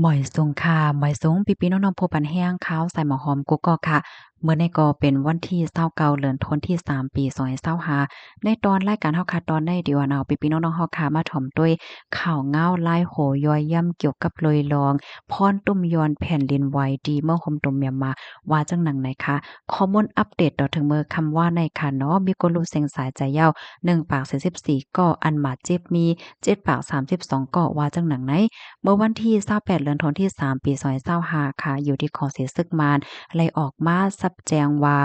ໝາຍສົງຄ່ະ ໝາຍສົງພີ່ໆນ້ອງໆຜູ້ປັນແຮງຂ່າວສາຍໝໍຫອມກຸກກອກຄ່ະ. ມື້ນີ້ກໍເປັນວັນທີຊາວເກົ້າ ເດືອນທັນວາ ປີສອງພັນຊາວຫ້າ. ໃນຕອນລາຍການເຮົາຄ່ະ ຕອນໃນທີ່ວ່າເນາະ ພີ່ໆນ້ອງໆເຮົາຄ່ະ ມາຖອມດ້ວຍຂ່າວງາວລາຍໂຫ ຍ່ອຍຢ້ຳກ່ຽວກັບເລື່ອງລອງ ພອນຕຸ້ມຍອນແຜ່ນດິນໄຫວທີ່ເມືອງໂຮມຕຸມມຽນມາ ວ່າຈັ່ງໜັງໃນຄ່ະ. ຂໍ້ມູນອັບເດດຕໍ່ເຖິງມື້ຄ່ຳວານໃນຄ່ະເນາະ ມີຄົນຮູ້ເສັງສາຍໃຈຍາວໜຶ່ງປາກສີ່ສິບສີ່ກໍ ອັນບາດເຈັບມີເຈັດປາກສາມສິບສອງກໍ ວ່າຈັ່ງໜັງໃນ. ເມື່ອວັນທີຊາວແປດ ເດືອນທັນວາ ປີສອງພັນຊາວຫ້າຄ່ະ ຢູ່ທີ່ຂອງເສຍສຶກມານ ໄດ້ອອກມາສັບແຈ້ງວ່າ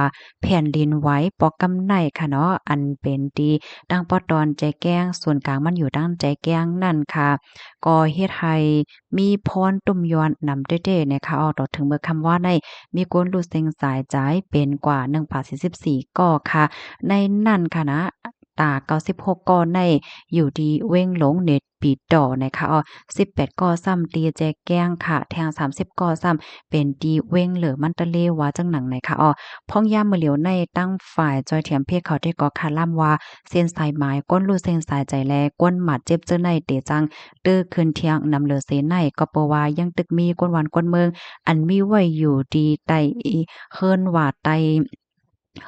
ແຜ່ນດິນໄຫວປອກກຳໄນຄ່ະເນາະ ອັນເປັນທີ່ທາງປອດຕອນແຈແກ້ງ ສູນກາງມັນຢູ່ທາງແຈແກ້ງນັ້ນຄ່ະ ກໍເຮັດໃຫ້ມີພອນຕຸ້ມຍອນນຳເຕັ້ໆໃນຄ່ະ. ອອກຕໍ່ເຖິງເມື່ອຄ່ຳວານໃນ ມີຄົນຮູ້ເສັງສາຍໃຈເປັນກວ່າໜຶ່ງປາກສີ່ສິບສີ່ກໍຄ່ະ. ໃນນັ້ນຄ່ະນະ ຕາເກົ້າສິບຫົກກໍໃນ ຢູ່ທີ່ເວັງຫຼວງເນປີຕໍໃນຄ່ະ. ອອກສິບແປດກໍຊ້ຳທີ່ແຈແກ້ງຄ່ະ ແທງສາມສິບກໍຊ້ຳເປັນທີ່ເວັງເລີມັນຕະເລ ວ່າຈັ່ງໜັງໃນຄ່ະ. ອອກ ພອງຍາມມື້ຫຼຽວໃນ ທາງຝ່າຍຈ່ອຍຖຽມເພດເຂົາເຈົ້າກໍຄາລຳວ່າ ເສັ້ນສາຍໝາຍຄົນຮູ້ເສັງສາຍໃຈ ແລະ ຄົນບາດເຈັບເຈີໃນ ເຕຈັ່ງຕື່ຄືນທຽງນຳເລີເສໃນ ກໍເພາະວ່າຍັງຕຶກມີຄົນບ້ານຄົນເມືອງ ອັນມີໄວ້ຢູ່ທີ່ໃຕ້ເຮືອນວ່າໃຕ້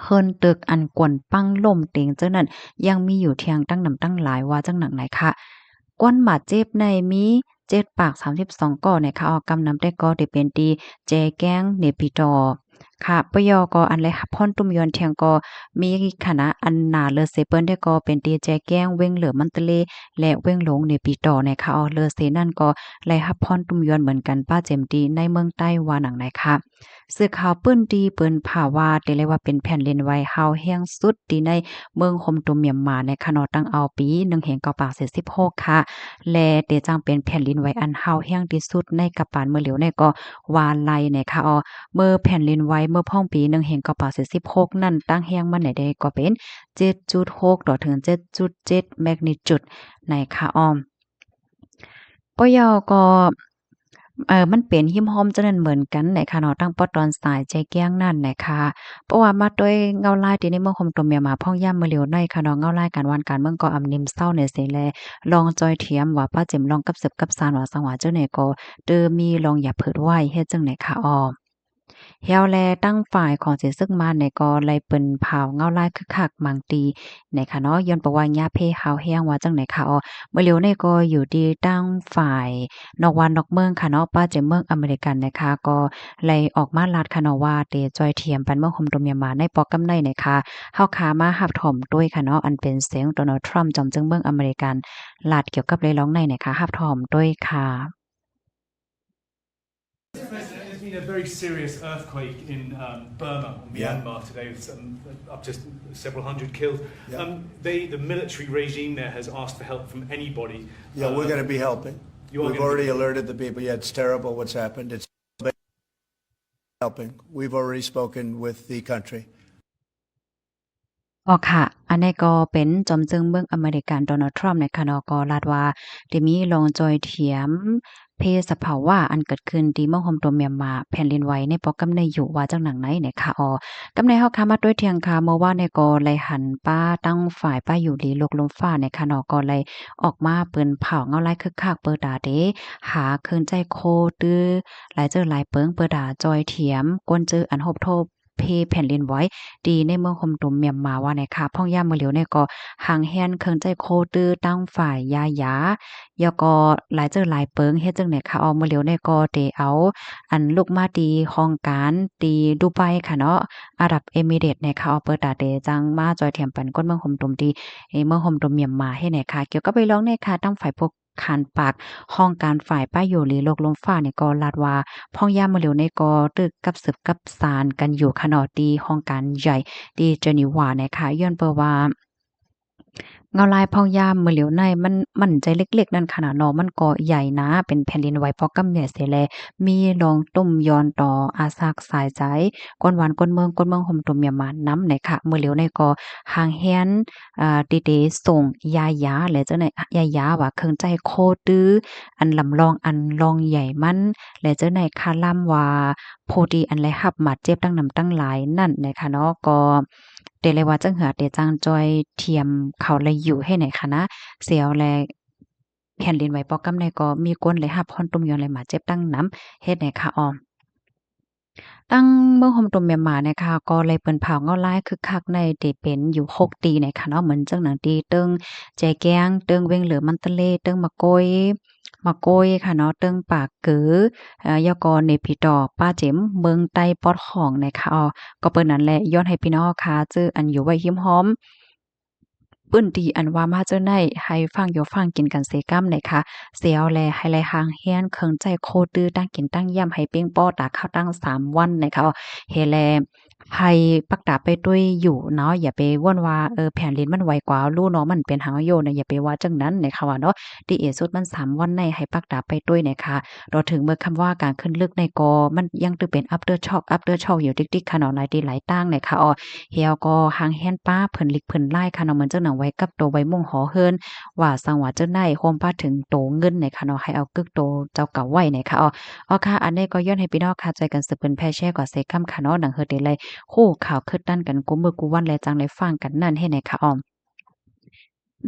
ເຮືອນຕຶກອັນກວນປັງລົ້ມເຕັງເຈີນັ້ນ ຍັງມີຢູ່ທຽງຕັ້ງນຳຕັ້ງຫຼາຍ ວ່າຈັ່ງໜັງໃນຄ່ະ. ຄົນບາດເຈັບໃນມີເຈັດປາກສາມສິບສອງກໍໃນຄ່ະ. ອອກ ກຳນຳແຕ່ກໍທີ່ເປັນທີ່ແຈແກ້ງເນປີຕໍຄ່ະ. ປະຢໍກໍອັນໄດ້ຮັບພອນຕຸ້ມຍອນທຽງກໍມີຄ່ະນະ ອັນໜາເລີເສເປີ້ນແຕ່ກໍເປັນທີ່ແຈແກ້ງ ເວັງເລີມັນຕະເລ ແລະ ເວັງຫຼວງເນປີຕໍໃນຄ່ະ. ອອກ ເລີເສນັ້ນກໍໄດ້ຮັບພອນຕຸ້ມຍອນເໝືອນກັນ ປະເຈັມທີ່ໃນເມືອງໃຕ້ ວ່າໜັງໃນຄ່ະ. ສື່ຂ່າວພື້ນທີ່ເປິດເຜີຍວ່າ ໄດ້ເລີຍວ່າເປັນແຜ່ນດິນໄຫວຮ້າວແຮງສຸດທີ່ໃນເມືອງໂຮມຕຸມມຽນມາໃນຄ່ະເນາະ ຕັ້ງເອົາປີໜຶ່ງພັນເກົ້າຮ້ອຍສີ່ສິບຫົກຄ່ະ ແລະ ເຕຈັ່ງເປັນແຜ່ນດິນໄຫວອັນຮ້າວແຮງທີ່ສຸດໃນກັບປານມື້ຫຼຽວໃນກໍວ່າໄດ້ໃນຄ່ະ. ເມື່ອແຜ່ນດິນໄຫວເມື່ອພອງປີໜຶ່ງພັນເກົ້າຮ້ອຍສີ່ສິບຫົກນັ້ນ ຕັ້ງແຮງມັນໃນໄດ້ກໍເປັນເຈັດຈຸດຫົກຕໍ່ເຖິງເຈັດຈຸດເຈັດແມັກນິຈູດໃນຄ່ະ. ອອກ ປະຢໍກໍ ເອີ ມັນເປັນຮິມຮ່ອມເຈົ້ານັ້ນເໝືອນກັນໃນຄ່ະເນາະ ທາງປອດຕອນສາຍແຈແກ້ງນັ້ນໃນຄ່ະ. ເພາະວ່າມາດ້ວຍເງົາລາຍທີ່ໃນເມືອງໂຮມຕຸມມຽນມາ ພອງຍາມມື້ຫຼຽວໃນຄ່ະເນາະ ເງົາລາຍການວານການເມືອງກໍອຳນິມເຊົາແນ່ເສ ແລະ ລອງຈ່ອຍຖຽມວ່າປະເຈັມ ລອງກັບສືບກັບສານວ່າສັງຫວາເຈົ້າໃນກໍ ເຕີມີລອງຢາເພີດໄວ້ ເຮັດຈັ່ງໃນຄ່ະ. ອອກ ແຮວແລ ທາງຝ່າຍຂອງເສຍສຶກມານໃນກໍໄດ້ເປິດເຜີຍເງົາລາຍຄຶກຄັກບາງຕີໃນຄ່ະເນາະ ຍ້ອນເພາະວ່າຍາເພຮ້າວແຮງ ວ່າຈັ່ງໃນຄ່ະ. ອອກ ມື້ຫຼຽວໃນກໍຢູ່ທີ່ທາງຝ່າຍນອກບ້ານນອກເມືອງຄ່ະເນາະ ປະຈຳເມືອງອາເມລິກັນໃນຄ່ະ ກໍໄດ້ອອກມາລາດຄ່ະເນາະວ່າ ໄດ້ຈ່ອຍຖຽມປັນເມືອງໂຮມຕຸມມຽນມາໃນປອກກຳໄນໃນຄ່ະ. ເຮົາຄ່ະມາຮັບຖອມດ້ວຍຄ່ະເນາະ ອັນເປັນສຽງໂດນັລ ທຣຳ ຈອມເຊິ່ງເມືອງອາເມລິກັນ ລາດກ່ຽວກັບເລື່ອງລອງໃນໃນຄ່ະ ຮັບຖອມດ້ວຍຄ່ະ. There's been a very serious earthquake in, um, Burma, or Yeah. Myanmar today, with some, up to several hundred killed. Yeah. Um, they, the military regime there has asked for help from anybody. Yeah, we're Um, gonna be helping. You are We've gonna be already alerted the people. Yeah, it's terrible what's happened. It's helping. We've already spoken with the country. ອໍ ຄ່ະ ອັນນີ້ກໍເປັນຈອມເຊິ່ງເມືອງອາເມລິກັນ ໂດນັລ ທຣຳ ໃນຄ່ະເນາະ ກໍລາດວ່າໄດ້ມີລອງຈ່ອຍຖຽມເພສະພາວະອັນເກີດຂຶ້ນທີ່ເມືອງໂຮມຕຸມມຽນມາ ແຜ່ນດິນໄຫວໃນປອກກຳໃນຢູ່ ວ່າຈັ່ງໜັງໃນ ໃນຄ່ະ. ອໍ ກຳໃນເຮົາຄ່ະມາດ້ວຍທຽງຄ່ະ ເມື່ອວານນີ້ກໍໄດ້ຫັນປາທາງຝ່າຍປ້າຢູ່ດີໂລກລົມຟ້າໃນຄ່ະເນາະ ກໍໄດ້ອອກມາເປີດເຜີຍເງົາລາຍຄຶກຄັກ ເປີດຕາເດ ຫາເຄື່ອງໃຊ້ໂຄຕື້ຫຼາຍເຈີຫຼາຍເປິງ ເປີດຕາຈ່ອຍຖຽມຄົນເຈີອັນຮົບໂທດ ເພແຜ່ນດິນໄຫວ ທີ່ໃນເມືອງໂຮມຕຸມມຽນມາ ວ່າແນ່ຄ່ະ. ພອງຍາມມື້ຫຼຽວນີ້ກໍຫາງແຮນເຄື່ອງໃຊ້ໂຄຕື້ ທາງຝ່າຍຢາຢາ ແລ້ວກໍຫຼາຍເຈີຫຼາຍເປິງ ເຮັດຈັ່ງໃນຄ່ະ. ອອກ ມື້ຫຼຽວນີ້ກໍໄດ້ເອົາອັນລຸກມາທີ່ຫ້ອງການທີ່ດູໄບຄ່ະເນາະ ອາຣັບເອມິເຣດໃນຄ່ະ. ອອກ ເປີດຕາເດຈັ່ງມາຈ່ອຍຖຽມປັນຄົນເມືອງໂຮມຕຸມທີ່ເມືອງໂຮມຕຸມມຽນມາ ເຮັດໃນຄ່ະ. ກ່ຽວກັບເລື່ອງນີ້ຄ່ະ ທາງຝ່າຍຜູ້ ຂານປາກຫ້ອງການຝ່າຍປ້າຢູ່ດີໂລກລົມຟ້ານີ້ກໍລາດວ່າ ພອງຍາມມື້ຫຼຽວນີ້ກໍຖືກກັບສືບກັບສານກັນຢູ່ຄ່ະເນາະ ທີ່ຫ້ອງການໃຫຍ່ທີ່ເຈນີວາໃນຄ່ະ. ຍ້ອນເພາະວ່າເງົາລາຍພອງຍາມມື້ຫຼຽວໃນມັນ ມັນໃຈເລັກໆນັ້ນຄ່ະນະເນາະ ມັນກໍໃຫຍ່ໜາ ເປັນແຜ່ນດິນໄຫວພວກກ້ຳໃຫຍ່ເສແລ ມີລອງຕຸ້ມຍອນຕໍ່ອາສັກສາຍໃຈ ຄົນບ້ານຄົນເມືອງ ຄົນເມືອງໂຮມຕຸມມຽນມານຳໃນຄ່ະ. ມື້ຫຼຽວນີ້ກໍຫາງແຮນ ເອີ ທີ່ໄດ້ສົ່ງຢາຢາ ແລະ ເຈົ້ານາຍ ຢາຢາວ່າເຄື່ອງໃຊ້ໂຄຕື້ ອັນລຳລອງ ອັນລອງໃຫຍ່ມັນ ແລະ ເຈົ້ານາຍຄາລຳວ່າ ຜູ້ທີ່ອັນໄດ້ຮັບບາດເຈັບຕັ້ງນຳຕັ້ງຫຼາຍນັ້ນໃນຄ່ະເນາະ ກໍໄດ້ເລີຍວ່າຈັ່ງເຫືອເຕຈັ່ງຈ່ອຍຖຽມເຂົາລະຢູ່ໃຫ້ໃນຄ່ະນະ ເຊວແລະ ແຜ່ນດິນໄຫວປອກກຳໃນກໍມີຄົນໄດ້ຮັບຄວາມທຸກข์ຍາກ ແລະ ບາດເຈັບຕັ້ງນຳເຮັດໃນຂະອອມ. ຕັ້ງເມືອງໂຮມຕຸມມຽນມານະຄະ ກໍໄດ້ເປີດເຜີາເງົາລາຍຄຶກຄັກໃນທີ່ເປັນຢູ່ຫົກຕີນະຄະເນາະ ເໝືອນຈັ່ງໜັງທີ່ເຖິງແຈແກງ ເຖິງວຽງເລີ ມັນຕະເລ ເຖິງມະໂກຍ ມະໂກຍຄະເນາະ ເຖິງປາກເກີ ເອີ ແລ້ວກໍເນປີຕໍ ປາເຈັມ ເມືອງໄຕປອດຂອງນະຄະ. ກໍເປັນນັ້ນແຫຼະ ຍ້ອນໃຫ້ພີ່ນ້ອງຄະ ເຈົ້າອັນຢູ່ໄວ້ຮິມຮອມ ພື້ນທີ່ອັນວ່າມາເຈົ້າໃນ ໃຫ້ຟັງຢູ່ຟັງກິນກັນເສກຳນະຄະ ເສຍແລະ ໃຫ້ໄດ້ຮ່າງແຮນເຄື່ອງໃຊ້ໂຄຕື້ ຕັ້ງກິນຕັ້ງຢ້ຳໃຫ້ເພງພໍຕາເຂົ້າຕັ້ງສາມວັນນະຄະ ເຮັດແລະ ໃຫ້ປັກຕາໄປຕົວຢູ່ເນາະ ຢ່າໄປວົນວ່າ ເອີ ແຜ່ນດິນມັນໄຫວກວ່າ ລູກນ້ອງມັນເປັນຫາງໂຍນະ ຢ່າໄປວ່າຈັ່ງນັ້ນນະຄະວ່າເນາະ ດີທີ່ສຸດມັນສາມວັນໃນ ໃຫ້ປັກຕາໄປຕົວນະຄະ. ຕໍ່ເຖິງເມື່ອຄຳວ່າກາງຄືນລຶກໃນກໍ ມັນຍັງຖືເປັນ after shock after shock ຢູ່ຕິກໆ ຄະເນາະ ຫຼາຍທີ່ຫຼາຍຕ່າງນະຄະ ແລ້ວກໍຮ່າງແຮນປ້າເພິ່ນລິກເພິ່ນລາຍຄະເນາະ ເໝືອນຈັ່ງໜັງໄວ້ກັບໂຕໄວ້ມຸງຫໍເຮືອນ ວ່າສັງຫວາເຈົ້າໃນ ຮວມປາເຖິງໂຕເງິນນະຄະເນາະ ໃຫ້ເອົາກຶກໂຕເຈົ້າເກົ່າໄວ້ນະຄະ. ອໍ ອໍ ຄ່ະ ອັນນີ້ກໍຍ້ອນໃຫ້ພີ່ນ້ອງຄະ ຊ່ວຍກັນສືບເພິ່ນແຜ່ແຊກວ່າເສກຳຄະເນາະ ໜັງເຮີໄດ້ໄດ້ຮູ້ຂ່າວຄືດຕັນກັນຄູ່ມື້ຄູ່ວັນ ແລະ ຈັ່ງໄດ້ຟັງກັນນັ້ນເຮັດໃນຄະອອມ.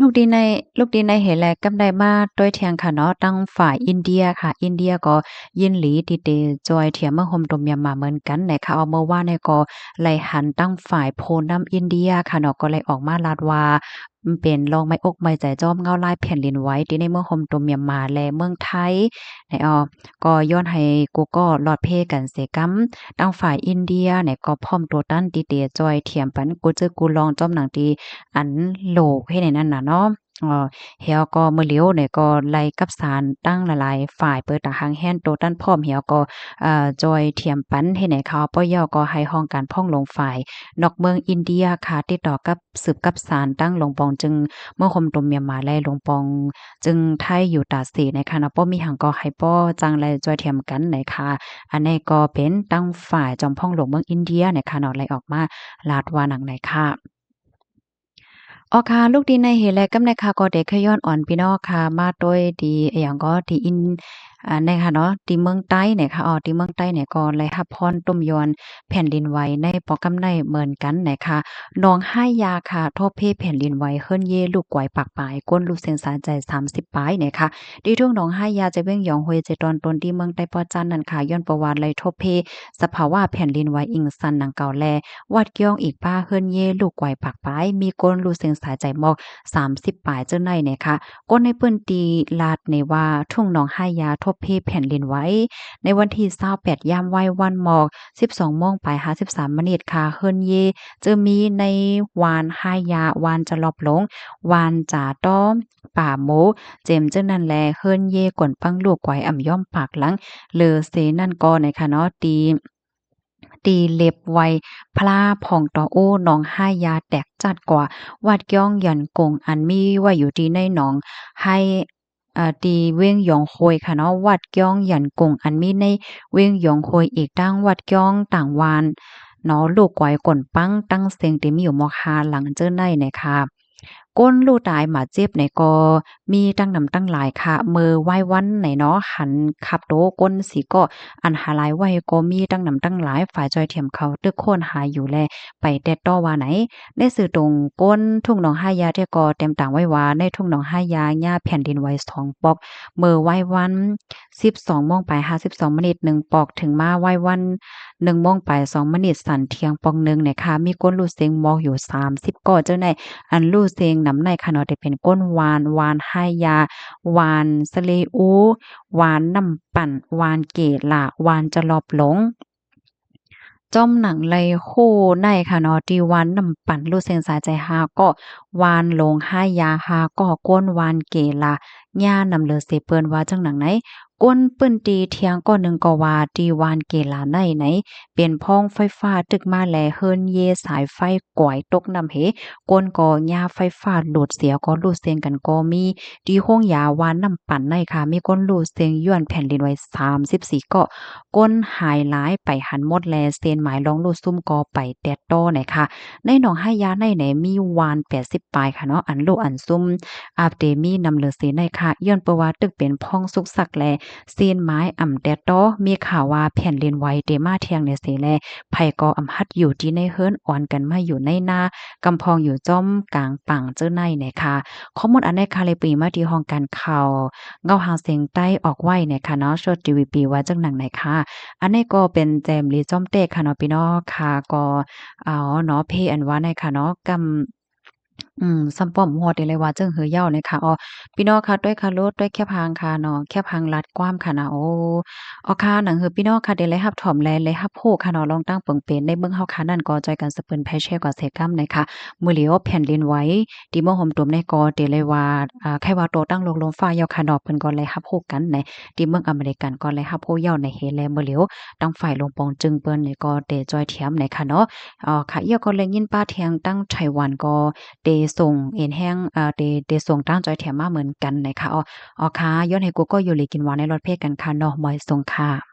ລູກດີໃນ ລູກດີໃນເຮັດແລະ ກຳໄດ້ມາຕ້ອຍທຽງຄະເນາະ ທາງຝ່າຍອິນເດຍຄະ ອິນເດຍກໍຍິນດີທີ່ໄດ້ຊ່ວຍທຽມເມືອງໂຮມຕຸມມຽນມາເໝືອນກັນນະຄະ. ເອົາ ເມື່ອວານນີ້ກໍໄດ້ຫັນທາງຝ່າຍຜູ້ນຳອິນເດຍຄະເນາະ ກໍໄດ້ອອກມາລາດວ່າ ເປັນລອງໄມ້ອົກໄມ້ໃຈຈອມເງົາລາຍແຜ່ນດິນໄຫວທີ່ໃນເມືອງໂຮມຕຸມມຽນມາ ແລະ ເມືອງໄທນະ ກໍຍ້ອນໃຫ້ກູກໍລອດເພກັນເສກຳ ທາງຝ່າຍອິນເດຍນະ ກໍພ້ອມໂຕຕັນທີ່ເຕຈອຍທຽມປັນກູເຈີກູລອງ ຈອມໜັງທີ່ອັນໂລເພໃນນັ້ນນະເນາະ. ເອີ ແລ້ວກໍມື້ຫຼຽວນີ້ກໍໄລ່ກັບສານຕັ້ງຫຼາຍໆຝ່າຍ ເປີດຕາຫາງແຮນໂຕຕັນພ້ອມ ແລ້ວກໍ ເອີ ຈອຍທຽມປັນເຮັດໃຫ້ເຂົາ ພໍແລ້ວກໍໃຫ້ຫ້ອງການພອງຫຼວງຝ່າຍນອກເມືອງອິນເດຍ ຄາຕິດຕໍ່ກັບ ສືບກັບສານຕັ້ງຫຼວງປອງຈຶ່ງເມືອງໂຮມຕຸມມຽນມາ ແລະ ຫຼວງປອງຈຶ່ງໄທຢູ່ຕາເສໃນຄະເນາະ ບໍ່ມີຫຍັງກໍໃຫ້ພໍຈັ່ງໄດ້ຈອຍທຽມກັນໃນຄະ. ອັນນີ້ກໍເປັນຕັ້ງຝ່າຍຈອມພອງຫຼວງເມືອງອິນເດຍໃນຄະເນາະ ໄດ້ອອກມາລາດວ່າໜັງໃນຄະ. ອໍ ຄະ ລູກດີໃນເຮແລະກັບໃນຄະ ກໍໄດ້ຂະຍ້ອນອອນພີ່ນ້ອງຄະ ມາໂດຍທີ່ ອີ່ຫຍັງກໍທີ່ອິນ ອາ ໃນຄະເນາະ ທີ່ເມືອງໃຕ້ໃນຄະ ອໍ ທີ່ເມືອງໃຕ້ນີ້ກໍໄດ້ຮັບພອນຕຸ້ມຍ້ອນແຜ່ນດິນໄຫວໃນປອກກຳໃນເໝືອນກັນໃນຄະ. ໜອງຫາຍາຄະ ທົບເພແຜ່ນດິນໄຫວ ເຮືອນເຢລູກກວາຍປາກປາຍ ຄົນລູກເສັງສາຍໃຈສາມສິບປາຍໃນຄະ ທີ່ທົ່ງໜອງຫາຍາ ແຂວງຫວຽງຫວຍ ເຂດຕອນຕົນ ທີ່ເມືອງໃຕ້ປອກຈັນນັ້ນຄະ ຍ້ອນປະຫວັດໄດ້ທົບເພສະພາວະແຜ່ນດິນໄຫວອີງສັນດັ່ງກ່າວ ແລະ ວັດກ້ຽງອີກປາເຮືອນເຢລູກກວາຍປາກປາຍ ມີຄົນລູກເສັງສາຍໃຈໝອກສາມສິບປາຍເຈົ້າໃນໃນຄະ. ຄົນໃນພື້ນທີ່ລາດໃນວ່າ ທົ່ງໜອງຫາຍາ ທົບເພແຜ່ນດິນໄຫວ ໃນວັນທີຊາວແປດ ຍາມໄວວັນໝອກສິບສອງໂມງປາຍຫ້າສິບສາມມະນິດຄະ ເຮືອນເຢເຈີມີໃນວານຫາຍາ ວານຈະລອບຫຼົງ ວານຈາຕ້ອມ ປາໂມ ເຈັມເຈົ້ານັ້ນແລ ເຮືອນເຢກວນປັງລູກກວາຍອຳຍອມປາກຫຼັງ ເລີເຊນັ້ນກໍໃນຄະເນາະ ຕີ ຕີເລັບໄຫວ້ພະລາ ພອງຕໍອູ ໜອງຫາຍາແຕກຈັດກວ່າ ວັດກ້ຽງຢັນກົງ ອັນມີໄວ້ຢູ່ທີ່ໃນໜອງໄຮ ເອີ ທີ່ເວງຢອງໂຮຍຄະເນາະ ວັດກ້ຽງຢັນກົງ ອັນມີໃນເວງຢອງໂຮຍ ອີກທັງວັດກ້ຽງຕາງວານເນາະ ລູກກວາຍກົນປັງ ຕັ້ງເສັງທີ່ມີຢູ່ໝອກຫ້າຫຼັງເຈີໃນໃນຄະ. ຄົນລູກຕາຍໝາດເຈັບໃນກໍມີຕັ້ງນຳຕັ້ງຫຼາຍຄະ ເມື່ອວາຍວັນໃນເນາະ ຫັນຂັບໂຕຄົນສີ່ເກາະ ອັນຫາຍລາຍໄວ້ກໍມີຕັ້ງນຳຕັ້ງຫຼາຍ ຝ່າຍຈອຍທຽມເຂົາຕຶກຄົ້ນຫາຢູ່ ແລະ ໄປແຕະຕໍ່ວ່າໃນ ໃນສື່ຕົງ ຄົນທົ່ງໜອງຫາຍາແທ້ກໍແຕ້ມຕາງໄວ້ວ່າ ໃນທົ່ງໜອງຫາຍາ ຍາແຜ່ນດິນໄຫວສອງປອກ ເມື່ອວາຍວັນສິບສອງໂມງປາຍຫ້າສິບສອງມະນິດໜຶ່ງປອກ ເຖິງມາວາຍວັນໜຶ່ງໂມງປາຍສອງມະນິດສັນທ່ຽງປອກໜຶ່ງໃນຄະ ມີຄົນລູກເສັງໝອກຢູ່ສາມສິບເກາະເຈົ້າໃນ ອັນລູກເສັງນຳໃນຄະເນາະ ໄດ້ເປັນຄົນວານ ວານຫາຍາ ວານສະເລອູ ວານນ້ຳປັ່ນ ວານເກລາ ວານຈະລອບຫຼົງ ຈອມໜັງໄລໂຄໃນຄະເນາະ ທີ່ວານນ້ຳປັ່ນ ລູກເສັງສາຍໃຈຫ້າເກາະ ວານຫຼົງຫາຍາຫ້າເກາະ ຄົນວານເກລາ ຍານຳເລີເຊ ເພິ່ນວ່າຈັ່ງໜັງໃນ. ຄົນພື້ນທີ່ທ່ຽງເກາະໜຶ່ງກໍວ່າ ທີ່ວານເກລາໃນໃນ ເປັນພອງໄຟຟ້າຕຶກມາ ແລະ ເຮືອນເຢສາຍໄຟກວາຍຕົກນ້ຳເຫ ຄົນກໍຍາໄຟຟ້າດູດເສຍ ກໍລູກເສັງກັນກໍມີ ທີ່ໂຮງຢາວານນ້ຳປັ່ນໃນຄະ ມີຄົນລູກເສັງຍ້ອນແຜ່ນດິນໄຫວສາມສິບສີ່ເກາະ ຄົນຫາຍລາຍໄປຫັ້ນໝົດ ແລະ ເສັ້ນໝາຍລອງລູກຊຸມກໍໄປແຕະຕໍ່ໃນຄະ. ໃນໜອງຫາຍາໃນໃນ ມີວານແປດສິບປາຍຄະເນາະ ອັນລູກອັນຊຸມ ອາບເຕມີນຳເລີເຊໃນຄ ຄ່ະ ຍ້ອນເພາະວ່າຕຶກເປັນພອງສຸກຊັກ ແລະ ຊີ້ນໄມ້ອຳແດດຕໍ່. ມີຂ່າວວ່າແຜ່ນດິນໄຫວເດມາແທ່ງແນເສ ແລະ ໃຜກໍອຳຫັດຢູ່ທີ່ໃນເຮືອນ ອອນກັນມາຢູ່ໃນນາ ກຳພອງຢູ່ຈ້ອມກາງປາງເຈີໃນແນະຄ່ະ. ຂໍ້ມູນອັນໃນຄ່ະ ແລະ ປີມາທີ່ຫ້ອງການຂ່າວເງົາຫາງສຽງໃຕ້ອອກໄວ້ແນະຄ່ະເນາະ Short GVB ວ່າຈັ່ງນັ້ນແນະຄ່ະ. ອັນນີ້ກໍເປັນແຈ່ມຫຼີຈ້ອມແຕກຄ່ະເນາະ ພີ່ນ້ອງຄ່ະ. ກໍ ເອົາເນາະ ເພອັນວ່າໃນຄ່ະເນາະ ກຳ ອືມ ສ່ຳປ້ອມຫົວເດເລີຍວ່າ ເຊິ່ງເຮີເຍົາໃນຄ່ະ. ອໍ ພີ່ນ້ອງຄ່ະ ຕ້ວຍຄາລົດ ຕ້ວຍແຄບຫາງຄ່ະເນາະ ແຄບຫາງລັດຄວາມຄ່ະນະ. ໂອ ອໍ ຄ່ະ ໜັງເຮີພີ່ນ້ອງຄ່ະ ເດໄດ້ຮັບຖອມ ແລະ ໄດ້ຮັບຮູ້ຄ່ະເນາະ ລອງຕັ້ງເບິ່ງເປັນໃນເມືອງເຮົາຄ່ະ ນັ້ນກໍຊ່ອຍກັນສະເປີນ ແຊ ກອດແຊກັນໃນຄ່ະ. ມື້ຫຼຽວແຜ່ນດິນໄຫວທີ່ເມືອງໂຮມຕຸມໃນກໍເດເລີຍວ່າ ອາ ໃຄ່ວ່າໂຕຕັ້ງໂລກລົມຟ້າເຍົາຄ່ະເນາະ ເພິ່ນກໍໄດ້ຮັບຮູ້ກັນໃນ ທີ່ເມືອງອາເມລິກັນກໍໄດ້ຮັບຮູ້ເຍົາໃນເຮ ແລະ ມື້ຫຼຽວ ຕັ້ງຝ່າຍລົງປອງຈຶ່ງເພິ່ນນີ້ກໍເດຈອຍທຽມໃນຄ່ະເນາະ. ອໍ ຄ່ະ ເອີຍ ກໍໄດ້ຍິນປ້າແທງຕັ້ງໄຕ້ຫວັນກໍເດສົ່ງເອັນແຮງ ເອີ ເດ ເດສົ່ງຕັ້ງຈອຍແຖມມາເໝືອນກັນໃນຄ່ະ. ອໍ ອໍ ຄ່ະ ຍ້ອນໃຫ້ກູກໍຢູ່ດີກິນຫວານໃນລອດເພກັນຄ່ະເນາະ. ມອຍສົ່ງຄ່ະ.